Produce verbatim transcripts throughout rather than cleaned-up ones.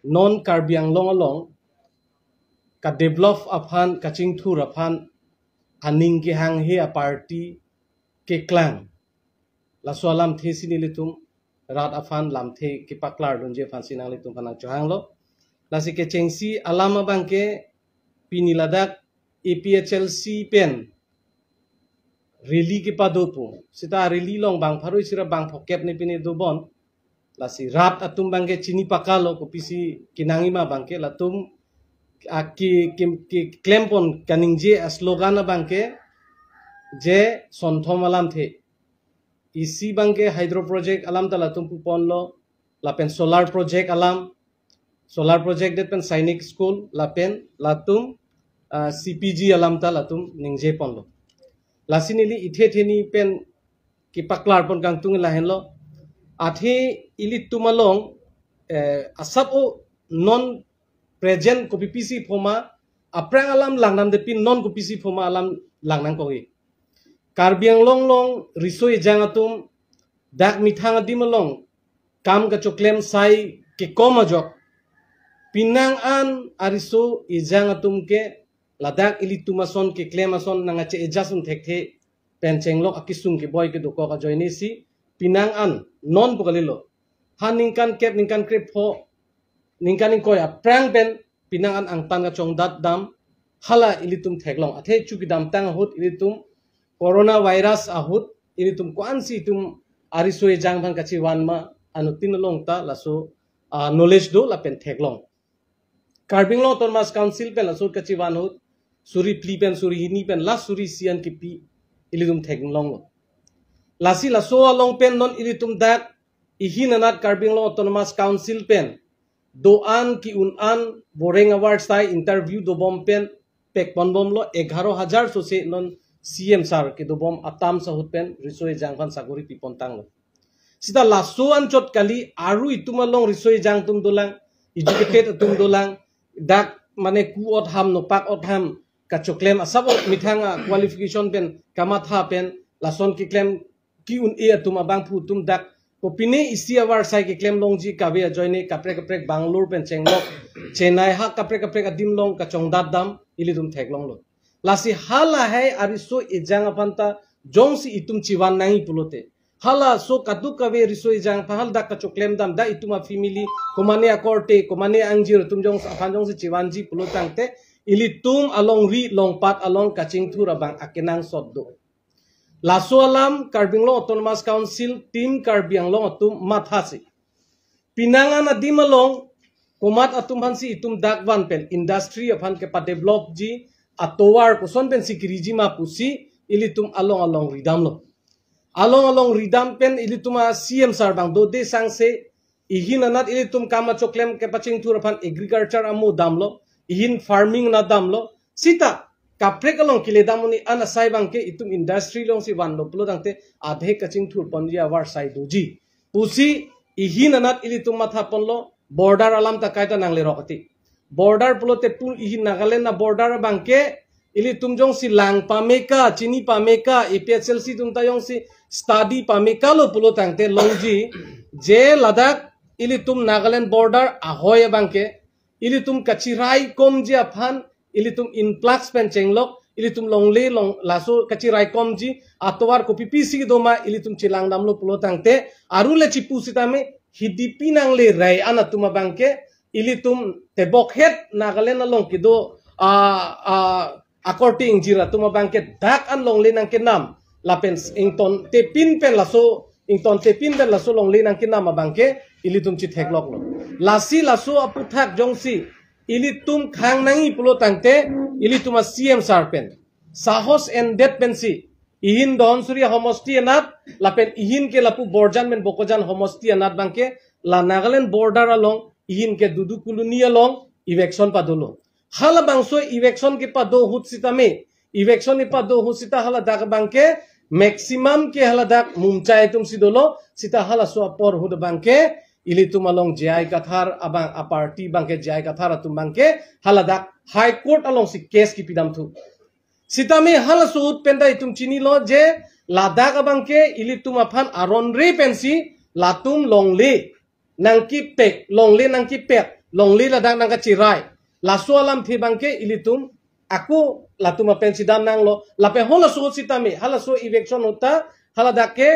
non Karbi Anglong along ka develop aphan, kachingthur aphan aning kehanghe a party keklang. Laso alamthe si nelitum rat aphan lamthe kepaklar dunji aphan si nanglitum aphan nangchohanglo. Lasi kechengsi alam abangke pini ladak A P H L C pen rally kepado pu. Seta rally along bang pharo isi ra bang phokep ne pine dobom. Lasi rat atum abangke chini pakalo kopisi kenangji ma abangke latum a ki, ki, ki klempon kaningje a slogan abangke je sonthom alamthe. Isi abangke hydro project alam ta latum puponlo, lapen solar project alam, solar project det pen Sainik School, lapen latum, ah, C P G alam ta latum ningjeponlo. Lasi neli ithe theni pen kepaklarpon kangtung lahenlo. Athe ilitum along, eh, asap o non present kopipisi phoma, aphrang alam langdamde pin non kopisi phoma alam langnangkokji. Karbi Anglong along riso ejang atum dak methang adim along kam kachoklem sai kekom ajok, penang an ariso ejang atum ke ladak ilitum ason keklem ason nang ache ejasun thekthe pen chenglok akesung keboi kedokok ajoine si penang an non pu kalilo. Ha ningkan kep, ningkan krepho, ningkan ingkoi aphrang pen penang an angtan kachongdat dam hala ilitum theklong. Athe chu kedamtang ahut ilitum coronavirus ahut ilitum ko-ansi itum ariso ejang aphan kachivan ma anuttin along ta laso, ah, knowledge do lapen theklong. Karbi Anglong Autonomous Council pen laso kachivan ahut suri phli pen suri hini pen last suri isi an kipi ilitum theklonglo. Lasi laso along pen non ilitum dak ihin anat Karbi Anglong Autonomous Council pen do-an ke-un an boreng avarsai interview dobom pen pekponbomlo, egharo hajar sose non C M sir kedobom atam ahut pen riso ejang aphan sakori pipontanglo. Seta laso anchot kali, aru itum along riso ejang atum dolang, educated atum dolang, dak mane ku otham nopak otham kachoklem asap o methang a qualification pen kamatha pen lason keklem ke-un-e atum abangphu atum dak kopine isi avarsai keklem longji kave ajoine kaprek kaprek Bangalore pen chenglok, Chennai ha kaprek kaprek adim along kachongdat dam ilitum theklonglo. Lasi halahai ariso ejang aphan ta jongsi itum chivan nangji pulote, halaso kadokave riso ejang aphan hal dak kachoklem dam, dak itum a family komane akorte komane angjir atum jongsi aphan jongsi chivanji pulotangte ilitum alongri longpat along kachingthur abang akenangsot do. Laso alam Karbi Anglong Autonomous Council Team Karbi Anglong atum mathasi. Penang an adim along komat atum aphansi itum dak van pen industry aphan kepadevelopji atovar koson pensi keriji ma pusi ilitum along along ridamlo. Along along ridam pen ilitum a C M sir abang dode sangse ihin anat ilitum kam achoklem kepachingthur aphan agriculture amo damlo, ihin farming na damlo, seta kaprek along keledam un-e an asai abangke itum industry alongsi vanlo pulotangte adhe kachingthurponji avarsai doji pusi ihin anat ilitum mathaponlo, border alam ta kaita nanglerok ati. Border pulote pu ihin Nagaland a border abangke ilitum jongsi lang pameka, chini pameka, A P H L C atum ta jongsi study pamekalo pulotangte longji je ladak ilitum Nagaland border ahoi abangke ilitum kachiraikomji aphan ilitum influx pen chenglok, ilitum longle long laso kachiraikomji atovar kopipisi doma ilitum chelangdamlo pulotangte aru le chipu sitame hidipi nanglerai an atum abangke ilitum tebokhet Nagaland along kedo a, a, akorte ingjir atum abangke dak an longle nangkenam lapen ingtontepin pen laso, ingtontepin pen laso longle nangkenam abangke ilitum chithekloklo. Lasi laso aphuthak jongsi ilitum khang nangji pulotangte ilitum a C M sir pen sahos endet pensi ihin Dhansiri homosti anat lapen ihin ke lapu Borjan pen Bokajan homosti anat abangke la Nagaland border along ihin ke Dudu Colony along eviction padolo. Halabangso eviction kepado ahut sitame, eviction kepado ahut seta haladak abangke maximum ke haladak Mumchai atumsi dolo, seta halaso apor ahut abangke ilitum along J I Kathar abang a party abangke J I Kathar atum abangke haladak High Court alongsi case kipidamthu. Sitame halaso ahut penta itum chinilo je ladak abangke ilitum aphan aron re pensi latum longle nangkepek, longle nangkepek, longle ladak nangkachirai. Laso alamthe abangke ilitum ako latum apen chidam nanglo. Lapen halaso ahut sitame, halaso eviction ahut ta, haladak ke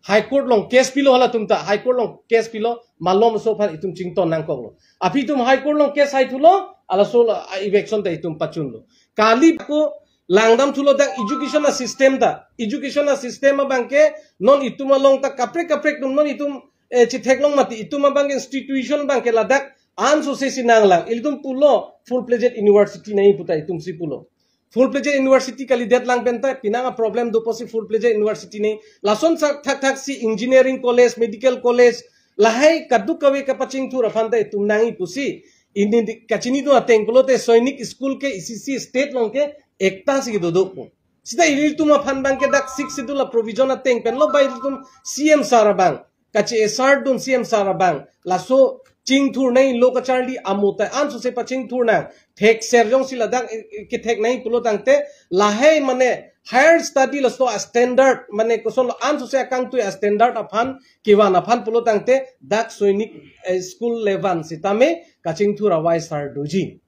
High Court along case pilo halatum ta, High Court along case pilo, malomso aphan itum chington nangkoklo. Aphi itum High Court along case haithulo, halaso la, a, eviction ta itum pachunlo. Kali ako langdamthulo dak education asystem ta. Education asystem abangke non itum along ta kaprek kaprek atum non itum, eh, chitheklong mati, itum abangke institution abangke ladak ansose si nanglang. Ilitum pulo full-fledged university nangji pu ta itum si pulo. Full-fledged university kalidet lang pen ta, pinang a problem do pusi full-fledged university nangji. Lason sa thakthak si engineering college, medical college, lahai kadokave kapachingthur aphan ta itum nangji pusi. Ini di, kachinidun ateng pulote Sainik School ke isi si state along ke ekta si kedo do pu. Sita ilitum aphan abangke dak Sixth Schedule a provision ateng pen lo, ba ilitum C M sir abang kachi-esardun, C M sir abang laso chingthur nangji, lo kacharli amo ta ansose pachingthur nang. Thekser jongsi ladak, eh, eh, kethek nangji pulo tangte, lahai mane higher study laso a standard, mane kosonlo ansose akangtui a standard aphan kevan aphan pulo tangte, dak Sainik, eh, School le van sitame kachingthur avai sar doji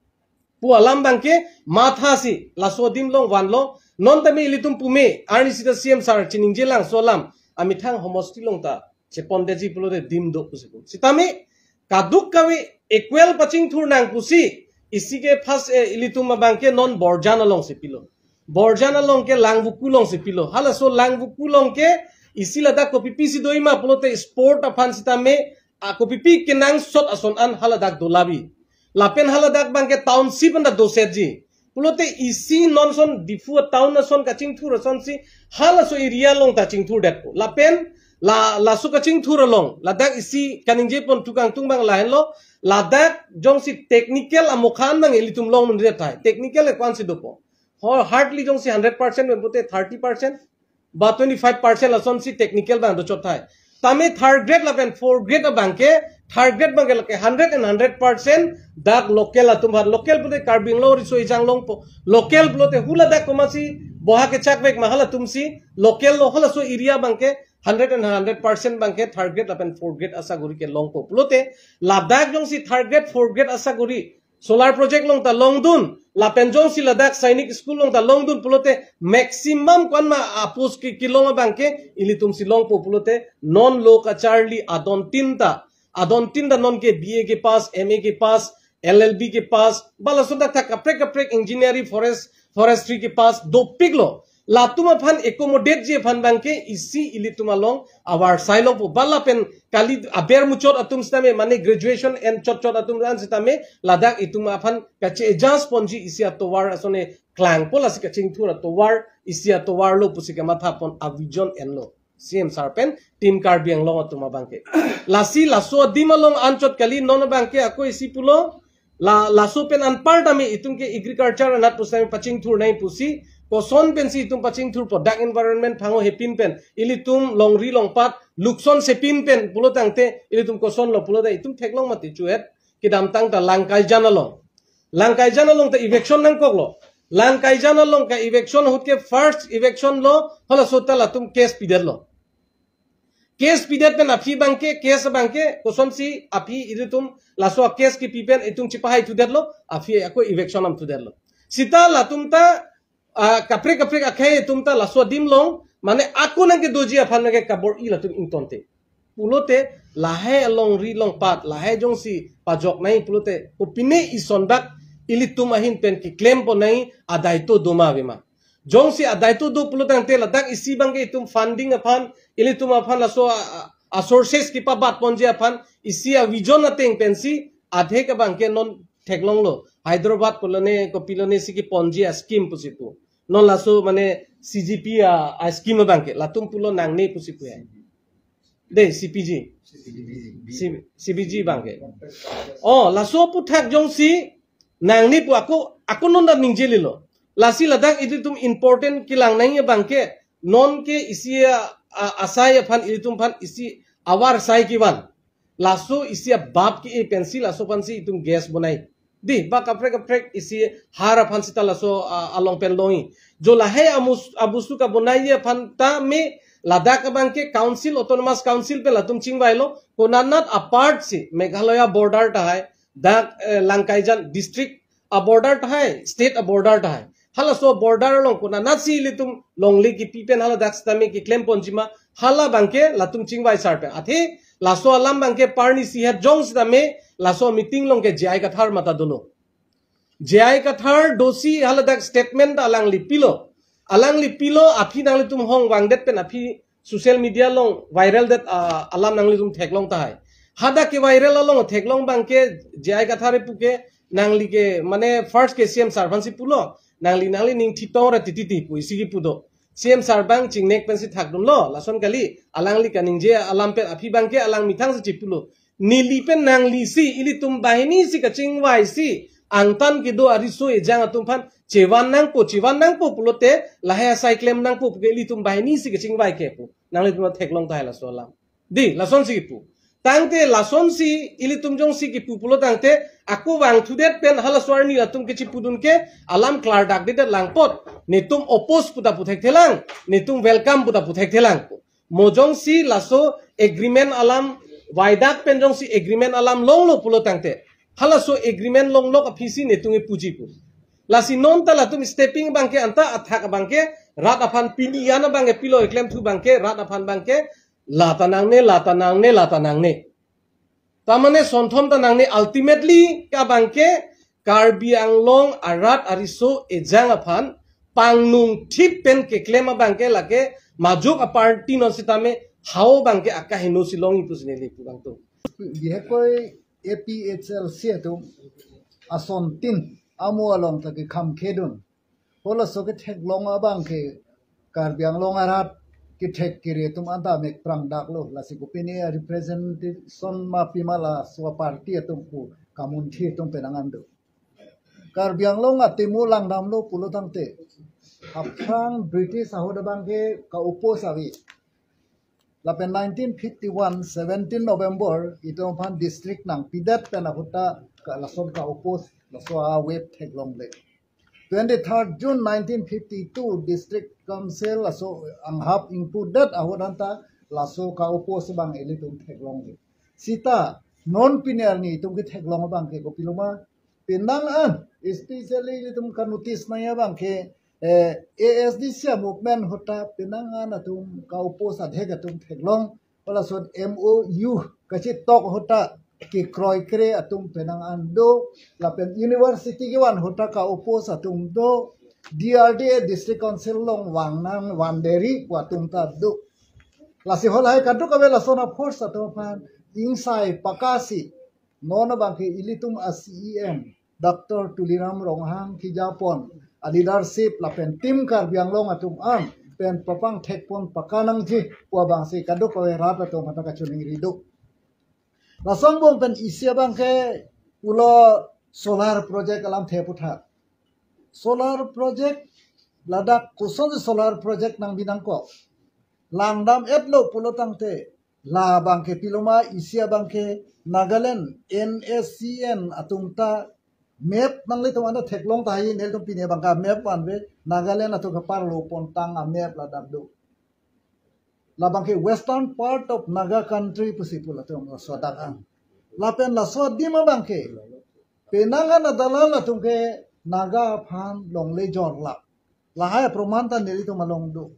pu alam abangke mathasi laso adim along vanlo. Non tame ilitum pume arni sita C M sir chiningje lang, laso alam amethang homosti along ta chepondetji pulote adim do pusi pu. Sitame kadokave equal pachingthur nang pusi, isi ke first, eh, ilitum abangke non Borjan along si pilo. Borjan along ke Langvoku along si pilo. Halaso Langvoku along ke isi ladak kopipi si doji ma pulote sport aphan sitame, a, kopipi kenangsot ason an haladak dolabi. Lapen haladak abangke township anta dosetji. Pulote isi non ason Diphu town ason kachingthur asonsi halaso area along ta chingthurdetpo. Lapen la, laso kachingthur along ladak isi kaningje pon tukang tung abang lahenlo, ladak jongsi technical amokhan abang ilitum longdunde tahai. Technical e ko-ansi dopo. Ho, hardly jongsi hundred percent pen pute thirty percent ba twenty-five percent lasonsi technical abang dochot tahai. Tame third grade lapen fourth grade abangke, third grade abangke lake hundred and hundred percent dak local atum aphan. Local pute Karbi Anglong riso ejang longpo. Local pulote hula dak komatsi boha kechakvek ma, halatumsi local lo. Halaso area abangke hundred and hundred percent abangke third grade lapen fourth grade asaguri ke longpo. Pulote ladak jongsi third grade, fourth grade asaguri solar project along ta longdun, lapen jongsi ladak Sainik School along ta longdun pulote maximum ko-an ma a-post ke kelong abangke ilitumsi longpo pulote non lo kacharli adontin ta, adontin ta non ke B A ke pass, M A ke pass, L L B ke pass, ba lason thakthak kaprek kaprek engineering, forest, forestry ke pass dopiklo. Latum aphan accommodate ji aphan abangke isi ilitum along avarsai longpo. Ba lapen kali aber muchot atum sitame, mane graduation en chot chot atum an sitame, ladak itum aphan kachi-adjust ponji isi atovar asone klangpo, lasi kachingthur atovar, isi atovar lo pusi kamatha pon a-vision enlo C M sir pen Team Karbi Anglong atum abangke. Lasi laso adim along anchot kali, non abangke ako isi pulo, la, laso pen anpar tame itum ke agriculture anat pusitame pachingthur nangji pusi, koson pensi itum pachingthurpo, dak environment phango hepin pen, ilitum longri longpat lukson sepin pen pulo tangte, ilitum kosonlo pulote itum theklong mati chuet, kedamtang ta Langkaijan along. Langkaijan along ta eviction nangkoklo. Langkaijan along ka eviction ahut ke first eviction lo, halaso ta latum case pidetlo. Case pidet pen aphi abangke, case abangke, kosonsi aphi ilitum laso case kepi pen itum chipahaithudetlo, aphi ako eviction damthudetlo. Sita latum ta, ah, kaprek kaprek akhei atum ta laso adim along, mane ako nangkedoji aphan nangkekabor-i latum ingtonte. Pulote lahai alongri longpat, lahai jongsi pajok nangji pulote, kopine ison dak ilitum ahin pen keklem pon nangji adaito do ma ave ma. Jongsi adaito do pulo tangte ladak isi abangke itum funding aphan, ilitum aphan laso a, a, a-sources kepabat ponji aphan, isi a-vision ateng pensi adhek abangke non theklonglo. Hyderabad kolone, kopilone si keponji a-scheme pusi pu. Non laso mane C G P a, a-scheme abangke, latum pulo nangne pusi pu ya. De, C P G. C-, C B G abangke. Oh, laso aphuthak jongsi nangne pu ako, ako non ta ningje lilo. Lasi ladak ilitum important kelang nangji abangke, non ke isi a, a, asai aphan, ilitum aphan isi avarsai kevan. Laso isi abap ke-e pensi laso aphansi itum gas bonai. Di, ba kaprek kaprek isi har aphan sita laso, ah, along pen longji. Jo lahai amus-, abostu kabonai aphan tame Ladak abangke council, autonomous council pen latum chingvailo, konanat apart si Meghalaya border tahai, dak eh, Langkaijan district a border tahai, state a border tahai. Halaso border along konanat si ilitum longle kipi pen hala dak sitame keklem ponjima, hala abangke latum chingvai sar pen. Athe laso alam abangke parni si het jong sitame laso meeting along ke J I Kathar mata dolo. J I Kathar dosi hala dak statement alangli pilo. Alangli pilo, aphi nanglitum hong vangdet pen aphi social media along viral det ah, alam nanglitum theklong tahai. Hadak ke viral along theklong abangke J I Kathar puke nangli ke mane first ke C M sir aphan si pulo, nangli nangli ning thitong ra titi ti pu isi kipu do. C M sir abang chingnek pensi thakdunlo, lason kali, alangli kaningje alam pen aphi abangke alang methang si chipulo. Neli pen nangli si, ilitum banghini si kachingvai si, angtan kedo ariso ejang atum aphan, chevan nangpo, chevan nangpo pulote, lahai asai klem nangpo puke ilitum banghini si kachingvai ke pu. Nanglitum theklong tahai laso alam. Di, lason si kipu. Tangte lason si, ilitum jong si kipu pulo tangte, ako vangthudet pen halaso arni atum kechipudun ke, alam klardak didet lang apot, netum oppose puta pu thekthelang, netum welcome puta pu thekthelang. Mo jong si laso agreement alam, vaidak pen jong si agreement alam longlo pulo tangte, halaso agreement longlok aphi si netum kepuji pu. Lasi non ta latum stepping abangke anta athak abangke, rat aphan pini an abangke pilo klemthu abangke, rat aphan abangke, la ta nangne, la ta nangne, la ta nangne. Tamane sonthom ta nangne, ultimately ke abangke Karbi Anglong arat ariso ejang aphan pangnung thip pen keklem abangke lake majok a party non sitame hao abangke akaheno si longji pusi neli pu abang tum. Bihekoi A P H L C atum asontin amo along ta kekham khedun. Halaso ketheklong abangke Karbi Anglong arat kethek kere atum anta mek prangdaklo, lasi kopine representation ma pima laso party atum pu kamunthi atum penang an do. Karbi Anglong atimu langdamlo pulo tangte, aphrang British ahut abangke ka-oppose ave. Lapen nineteen fifty-one, seventeen November, itum aphan district nangpidet pen ahut ta ka lason ka-oppose, laso a wave theklongle. Twenty-third June nineteen fifty-two, District Council laso anghap ingpudet ahut anta laso ka-oppose abang ilitum theklongle. Sita non pini arni itum ketheklong abangke kopiloma, penang an, especially ilitum ka-notice nangji abangke, eh, A S D C movement ahut ta penang an atum ka-oppose adhek atum theklong, halason M O U kachitok ahut ta kekroikre atum penang an do, lapen university kevan ahut ta ka-oppose atum do, D R D A District Council along vang nang vanderi pu atum ta do. Lasi halahai kadokave lason a-force atum aphan ingsai pakasi, non abangke ilitum a C E M, Doctor Tuliram Ronghang kejapon a leadership lapen Team Karbi Anglong atum an pen papangthekpon pakanangji pu abangsi kadokave rat atum aphan ta kachiningri do. Lason angbong pen isi abangke pulo solar project alamthe aputhak. Solar project ladak kosonsi solar project nangbi nangkok. Langdam-etlo pulo tangte, la abangke piloma isi abangke Nagaland N S C N atum ta map nanglitum anta theklong tahai, nelitum pini abangke map vanve, Nagaland atum keparlo pontang a-map ladak do. Labangke western part of Naga country pusi pu latum laso adak an. Lapen laso adim abangke penang an adalan atum ke Naga aphan longle jorlap. Lahai aproman ta nelitum along do.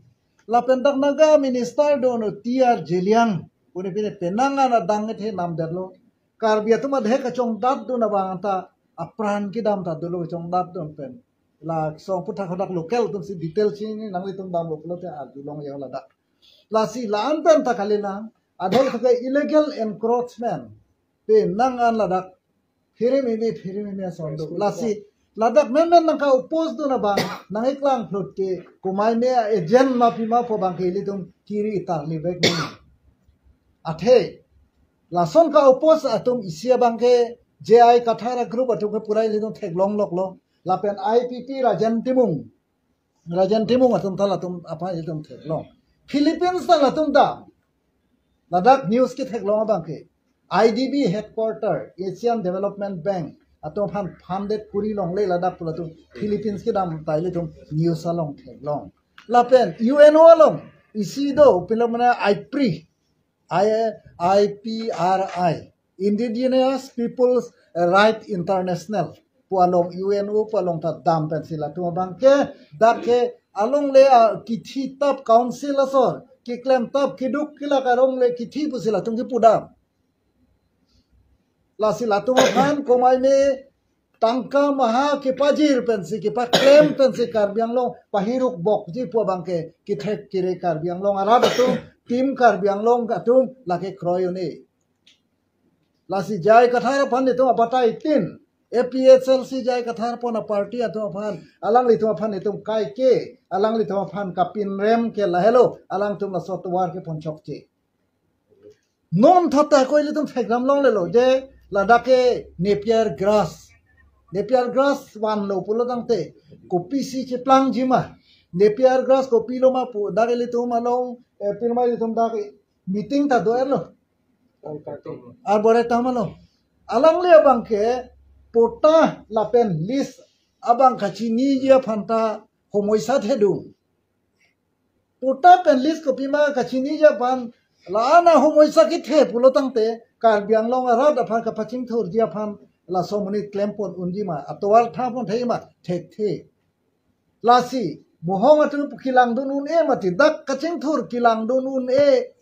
Lapen dak Naga minister do no T R Zeliang. Pune pine penang an adang ethe namdetlo. Karbi atum adhe kachongdatdun abang ta apran kedam ta dolo kachongdatdun pen. La song puthak hadak local atum si detail chini nanglitum damlo pulote arjulong ya ladak. Lasi la-an pen ta kalilang, adhe ke illegal encroachment penang an ladak phere meme, phere meme ason do. Lasi ladak menmen nangka-oppose dun abang nangkeklang phlut ke, komai me agent ma pima pu abangke ilitum kiri itarlivek nang. Athe lason ka-oppose atum isi abangke J I Kathar a-group atum ke pura ilitum theklongloklo. Lapen I P P Rajen Timung, Rajen Timung atum ta latum aphan ilitum theklong. Philippines ta latum ta ladak news ketheklong abangke I D B headquarter, Asian Development Bank atum aphan funded kuri longle ladak pu latum Philippines kedam ta ilitum news along theklong. Lapen U N O along isi do, pilo mane IPRI, I, IPRI, Indigenous Peoples Right International pu along, UNO pu along ta dam pensi latum abang ke, dak ke alongle, ah, kithi tap council asor, kiklem tap kiduk kelak alongle kithi pusi latum kipu dam. Lasi latum aphan komai me tangka maha kepajir pensi, kepaklem pensi Karbi Anglong pahiruk bokji pu abang ke, kithek kere Karbi Anglong arat atum, Team Karbi Anglong atum lake kroi un-e. Lasi J I Kathar aphan itum abatai tin, APHLC J I Kathar pon a-party atum aphan, alanglitum aphan itum kaike, alanglitum aphan kapinrem ke lahelo, alangtum laso tovar ke ponchokche. Non thata ko ilitum thekdam longlelo je ladak ke Napier grass. Napier grass vanlo pulo tangte kopisi cheplangji ma, Napier grass kopilo ma pu dak ilitum along, eh, pirma ilitum dak meeting ta do-erlo. Arboretum along. Alangli abang ke patta lapen lease abang kachiniji aphan ta homoisa thedung. Patta pen lease kopima kachiniji aphan la-an ahomoisa kethe pulo tangte Karbi Anglong arat aphan kapachingthurji aphan laso amonit klempon unji ma, atovar thapon thei ma, thekthe. Lasi mohong atum pu kelangdun un-e mati, dak kachingthur kelangdun un-e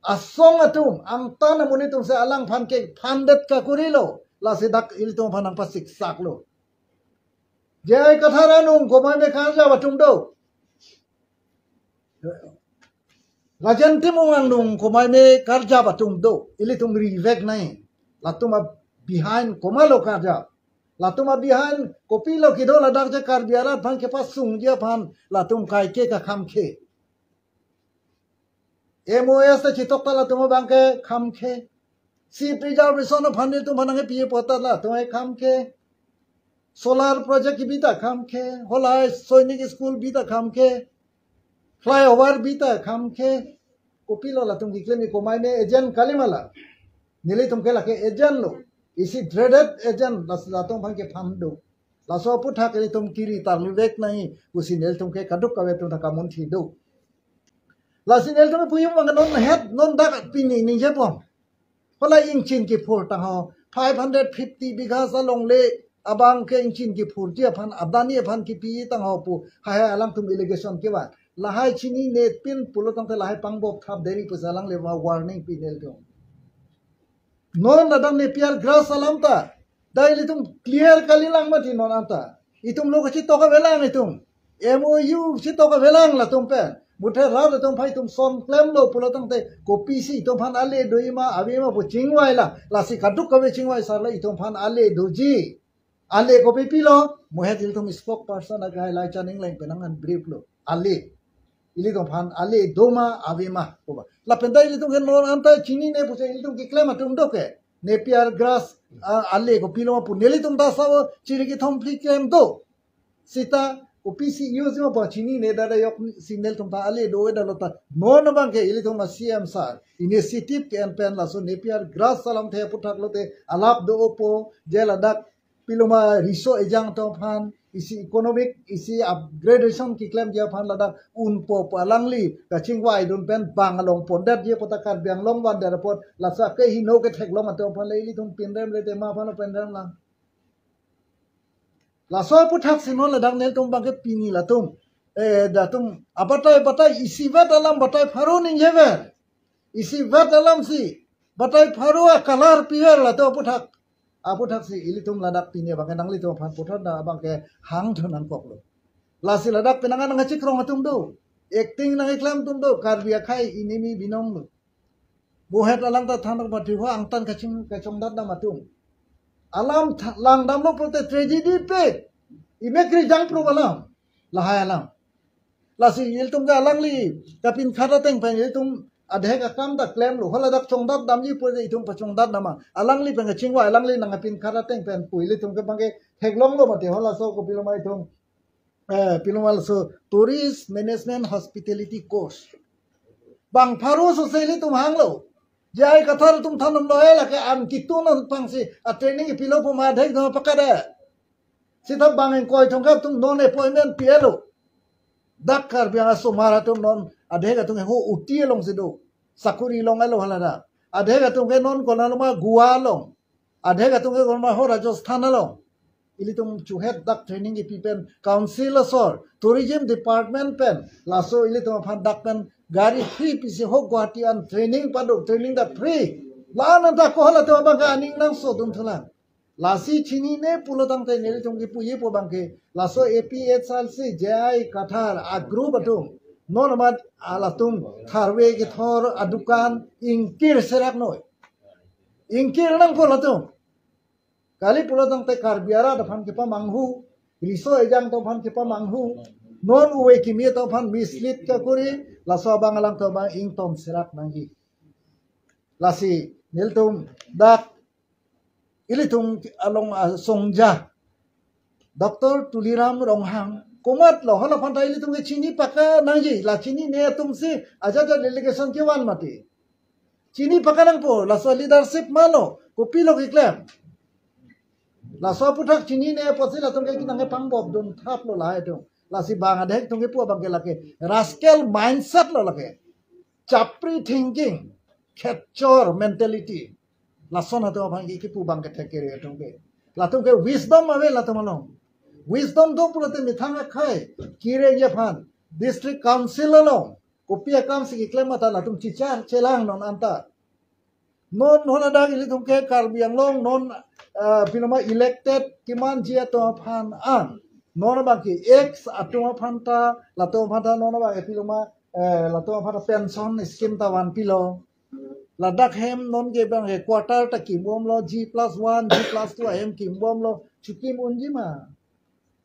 asong atum, angtan amonit atum si alangphan ke phandet kakurilo, lasi dak ilitum aphan nangpasiksaklo. J I Kathar anung komai me karjap atum do. Rajen Timung anung komai me karjap atum do. Ilitum rivek nai. Latum a-behind komatlo karjap. Latum a-behind kopilo kedo, ladak je Karbi arat aphan kepasungji aphan latum kaike kakhamkhe. MoS ta chitok ta latum abang ke khamkhe. Seat reservation aphan nelitum aphan nangkepi apot ta latum ke khamkhe. Solar project kebi ta khamkhe. Halahai Sainik School bi ta khamkhe. Flyover bi ta khamkhe. Kopilo latum keklem, komai me agent kali ma la. Nelitum ke lake agent lo. Isi dreaded agent, las latum aphan kephan do. Laso aphuthak ilitum kiri tarlivek nai pusi nelitum ke kadokave atum ta kamunthi do. Lasi nelitum puji abang non het, non dak pini ningjepon. Hala ingchin kephur tangho, five hundred fifty bighas alongle abang ke ingchin kephurji aphan, Adani aphan kepi tangho pu, hai hai alangtum allegation kevan. Lahai chininepin pulo tangte lahai pangbop thap deri pusi alangli ma warning pi nelitum. Non ladak Napier grass alam ta dak ilitum clear kalilang mati non anta. Itum lo kachitok avelang itum. MoU chitok avelang latum pen. Muthe rat atum aphan itum son klemlo pulo tangte kopisi itum aphan ale doji ma, ave ma pu chingvai la. Lasi kadokave chingvai sar la, itum aphan ale doji. Ale kopipilo, mo het ilitum spokesperson akehai Laichan Engleng pen nanghan brief lo. Ale. Ilitum aphan ale do ma, ave ma, koba. Lapen ta ilitum ke non anta chinine pusi ilitum keklem atum do ke. Napier grass, ah, ale kopilo ma pu nelitum ta sabo chiri kethom phli klem do. Seta kopisi use ma pu chinine, dada yok si nelitum ta ale do-e dalo ta. Non abang ke ilitum a-CEM sir initiative ke-en pen laso Napier grass alamthe aphuthak lote alap do-opo, je ladak piloma riso ejang atum aphan, isi economic, isi upgradation keklemji aphan ladak unpo pu alangli kachingvaidun pen bang along pondetji apot ta Karbi Anglong vandet apot, laso akehingno ketheklong atum aphan le ilitum pinremle te ma aphan pinrem lang. Laso aphuthak si non ladak nelitum abang ke pini latum, eh, datum abatai batai isivet alam batai pharo ningjever. Isivet alam si batai pharo a-colour piver latum aphuthak. Aphuthak si ilitum ladak pini abang ke nanglitum aphan puthot na abang ke hangthun nangkoklo. Lasi ladak penang nangkachikrong atum do. Acting nangkeklem atum do. Karbi akhai inimi binong lo. Mo het alang ta than mati ho, angtan kaching kachongdat dam atum. Alam tha-, langdamlo pulote tragedy pe. Imekri jangpro alam. Lahai alam. Lasi ilitum ke alangli kapinkhat ateng pen ilitum adhek akam ta klemlo. Hala dak chongdat damji pu itum pachongdat dam ma. Alangli pen kachingvai, alangli nangkapinkhat ateng pen pu ilitum ke abang ke theklonglo mati, halaso kopiloma itum, eh, piloma laso Tourist Management Hospitality Course. Bang pharo so se ilitum hanglo. J I Kathar atum thandamlo, eh, lake an kitun apangsi a-training pilo pu ma adhek do pakada. Seta bang ingkoi thomkep atum non appointment pi-etlo. Dak Karbi Anglong asomar atum non Adhek atum ke ho Ooty alongsi do. Sakuri long alo hala dak. Adhek atum ke non konat ma Goa along. Adhek atum ke konat ma ho Rajasthan along. Ilitum chuhet dak training kipi pen council asor, tourism department pen, laso ilitum aphan dak pen gari free pisi ho Guwahati an training pado, training dak free. La-an anta ko halatum abang ke aning nangso dun thulang. Lasi chinine pulo tangte nelitum kipuji pu abang ke, laso A P H L C, J I Kathar a group atum non amat, ah, latum tharve kethor adukan ingkir serak noi. Ingkir nangpo latum. Kali pulo tangte Karbi arat aphan kepamanghu, riso ejang atum aphan kepamanghu, non ove kimi atum aphan mislead kakuri, laso abang alangtum abang ington serak nangji. Lasi nelitum dak ilitum along, ah, songja Doctor Tuliram Ronghang komatlo, hala aphan ta ilitum ke chini paka nangji, la chinine atumsi ajat ajat delegation kevan mati. Chini paka nangpo, laso leadership malo, kopilo keklem. Laso aphuthak chinine apotsi latum ke kinang kepangbob dun thaplo lahai atum. Lasi bang adhek atum kepu abang ke lake rascal mindset lo lake. Chapri thinking, khetchor mentality. Lason atum aphan ke kipu abang ke thek kere atum ke. Latum ke wisdom ave latum along. Wisdom do pulote methang akhai kirengji aphan district council along kopi akamsi keklem mata latum chichar chelang non anta. Non hala dak ilitum ke Karbi Anglong non, ah, piloma elected kemanji atum aphan an, non abang ke ex atum aphan ta, latum aphan ta non abang ke piloma, eh, latum aphan ta pension scheme ta vanpilo. Ladak hem non ke abang ke quarter ta kimbomlo, G plus one, G plus two ahem kimbomlo, chukim unji ma.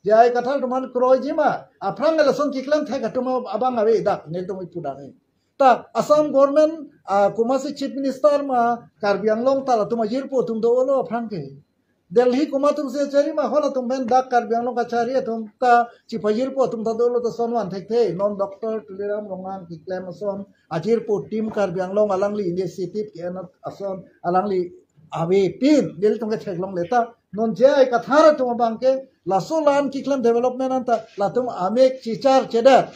J I Kathar atum aphan kroiji ma, aphrang lason keklem thek atum abang ave dak nelitum ipu dak he. Ta Assam government, ah, komatsi chief minister ma Karbi Anglong ta latum ajirpo atum dolo aphrang ke. Delhi komat atumsi chari ma, halatum pen dak Karbi Anglong kachari atum ta chipajirpo atum ta dolo ta ason van thekthe. Non Doctor Tuliram Ronghang keklem ason ajirpo team Karbi Anglong alangli initiative ke-en ason alangli avepin nelitum ke theklongle ta. Non J I Kathar atum abang ke laso la-an keklem development anta latum amek chichar chedet.